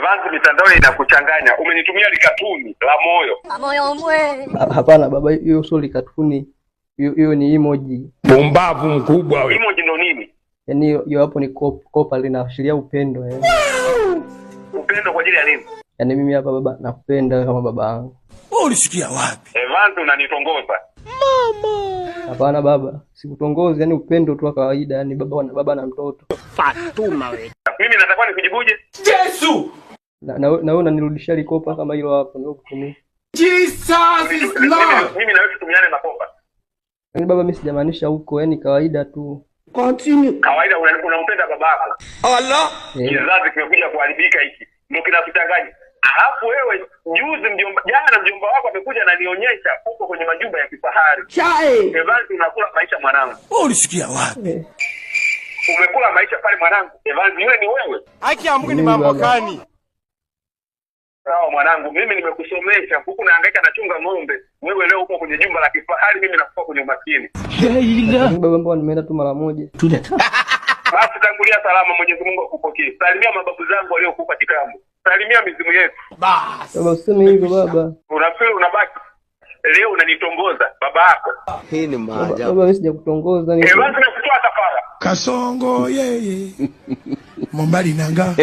Vanzi, mitandao inakuchanganya. Umenitumia likatuni la moyo. Moyo mwe. Hapana baba, hiyo sio likatuni, hiyo ni emoji. Pumbavu mkubwa we. Emoji ndo nini? Yaani hiyo hapo ni kopa linaashiria upendo eh. Upendo kwa ajili ya nini? Yaani mimi hapa baba nakupenda kama baba yangu. Wewe ulisikia wapi? Evanzi, unanitongoza. Hapana baba, sikutongozi, yani upendo tu wa kawaida, yani baba na mtoto. Fatuma we. Mimi natakuwa nikujibuje? Yesu! Na wewe unanirudishia likopa kama hilo hapo nilikutumia. Jesus is Lord. Mimi na wewe tutumiane makopa. Yaani baba mimi sijamaanisha huko, yani kawaida tu. Kawaida unampenda babako. Allah! Eh, Kizazi kimekuja kuharibika hiki. Ndio kinatuchanganya. Alafu wewe juzi mjomba, jana mjomba wako amekuja ananionyesha huko kwenye majumba ya kifahari. Evanzi, unakula maisha mwanangu. Wewe ulisikia wapi? eh, Umekula maisha pale mwanangu. Evanzi, yule ni wewe. Haki ya Mungu ni Mimi mambo baba. gani? Sawa mwanangu, mimi nimekusomesha huku nahangaika nachunga ng'ombe. Wewe leo uko kwenye jumba la kifahari, mimi nakufa kwenye umaskini. Lakini baba mbona nimeenda tu mara moja. Basi tangulia salama, Mwenyezi Mungu akupokee. Salimia mababu zangu waliokufa kitambo, salimia mizimu yetu. Bas. Baba usiseme hivyo baba. Unafikiri unabaki leo unanitongoza baba yako? Hii ni Baba, maajabu. baba mimi sijakutongoza ni Evansi, nakutoa kafara. Kasongo yeye. Mombali nanga.